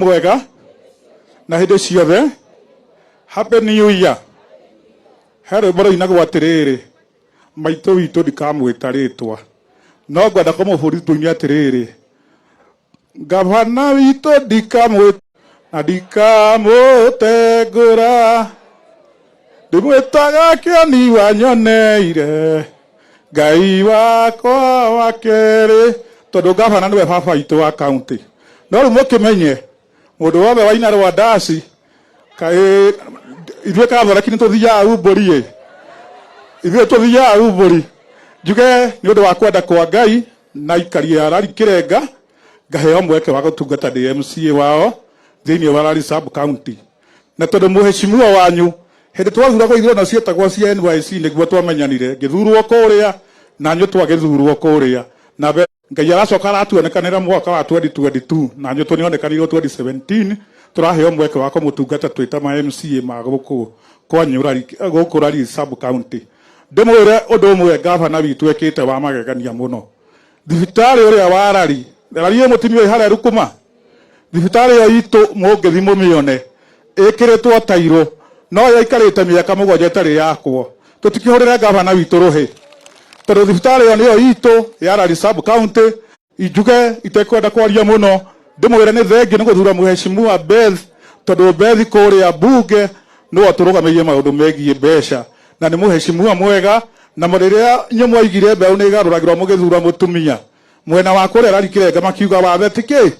Mwega na hĩndĩ ciothe. Happy New Year. He rwĩmbo rũinagwo atĩrĩrĩ, maitũ witũ ndikamwĩta rĩtwa, no ngwenda kũmũbundithia tũine atĩrĩrĩ, gavana witũ ndikamwĩta na ndikamũtengũra, ndĩmwĩtaga kĩoni wanyoneire Ngai wakwa wa kerĩ, tondũ gavana nĩwe baba witũ wa county. No rĩu mũkĩmenye mũndũ wothe waina rwa ndaci, kaĩ ithuĩ Kathoreki nĩ tũthiaga umbũri ĩ, ithuĩ tũthiaga umbũri. Njuge nĩ ũndũ wa kwenda kwa Ngai na aikari a Lari Kĩrenga, ngaheo mweke wa gũtungata ndĩ MCA wao thĩinĩ wa Lari sub county. Na tondũ mũheshimiwa wanyu hĩndĩ twathuragwo ithurano cietagwo cia NYC nĩguo twamenyanire, ngĩthurwo kũrĩa na nyũ twagĩthurwo kũrĩa na Ngai aracoka aratuonekanĩra mwaka wa 2022 na nyũ tũnĩonekanirwo 2017, tũraheo mweke wa kũmũtungata twĩ ta ma MCA ma gũkũ kwanyu gũkũ Lari sub county. Ndĩmwĩre ũndũ ũmwe gavana witũ ekĩte wa magegania mũno. Thibitarĩ ũrĩa wa Lari, Lari ĩ mũtumia ũyũ harĩa Rukuma, thibitarĩ ĩyo itũ mũngĩthi mũmĩone ĩkĩrĩtwo tairũ, no yaikarĩte mĩaka 7 ĩtarĩ yakwo. Tũtikĩhũrĩre gavana witũ rũhĩ, tondũ thibitarĩ ĩyo nĩyo itũ ya Lari sub county. Injuge itekwenda kwaria mũno, ndĩmwĩre nĩ thengiũ nĩ gũthura mũheshimiwa Beth, tondũ Beth kũrĩa bunge nĩwe ũtũrũgamĩrĩire maũndũ megiĩ mbeca, na nĩ mũheshimiwa mwega. Na rĩrĩa inyuĩ mwaigire mbeũ nĩ ĩgarũragĩrwo mũgĩthura mũtumia mwena wa kũrĩa Lari Kĩrenga, makiuga wathe ti kĩ,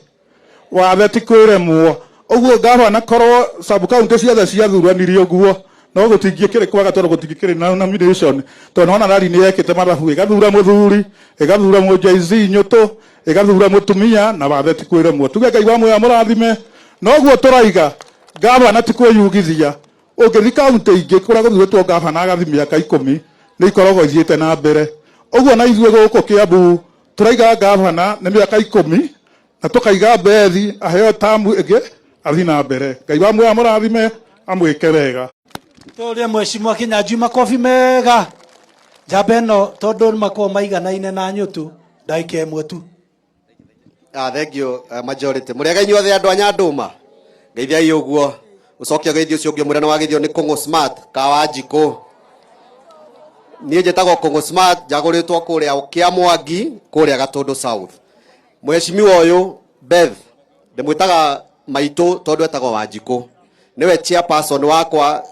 wathe ti kwĩremwo. Ũguo gavana, korwo sub county ciothe ciathuranirie ũguo, no gũtingĩkĩrĩ kwega, tondũ gũtingĩkĩrĩ na nomination, tondũ nona Lari nĩ yekĩte mathabu, ĩgathura mũthuri, ĩgathura mũjaizi nyũtũ, ĩgathura mũtumia, na wathe ti kwĩremwo. Tuge Ngai wa muoyo mũrathime. Noguo tũraiga gavana ti kwĩyugithia. Ũngĩthi kaunti ingĩ kũrĩa gũthurĩtwo gavana agathi mĩaka 10, nĩ ikoragwo ithiĩte na mbere. Ũguo na ithuĩ gũkũ Kiambu tũraiga gavana nĩ mĩaka 10, na tũkaiga Bethi aheo tamu ĩngĩ athi na mbere. Ngai wa muoyo amũrathime, amwĩke wega. Tũrie mheshimiwa Kinyanjui makobi mega. Njamba ĩno tondũ makoragwo maiganaine na nyũtũ, ndagĩka 1 tu. Ah, thank you, majority. Mũrĩega inyuothe andũ a Nyandũma. Ngeithiai ũguo. Ũcoke ũgeithio ũcio ũngĩ mũrĩa nĩ wagĩthio nĩ Kũng'ũ Smart Kawanjikũ. Niĩ njĩtagwo Kũng'ũ Smart, njagũrĩtwo kũrĩa Kĩamwangi, kũrĩa Gatũndũ South. Mheshimiwa ũyũ Beth, ndĩmwĩtaga maitũ tondũ etagwo Wanjikũ. Nĩwe chairperson wakwa.